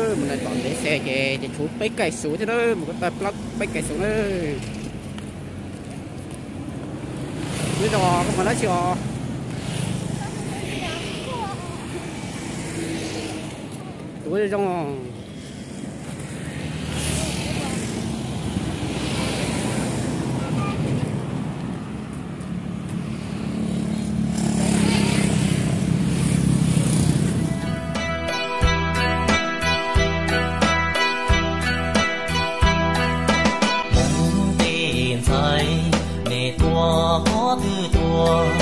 Mus na tom ntev xe ces, ces tshuav peb kaij xuv thiab na, mus ko taw plaub peb kaij xuv na. Nyob zoo, koj mus dab tsi os? Tus zoo. Mus tej ntxhais, nej tuaj qhov twg tuaj?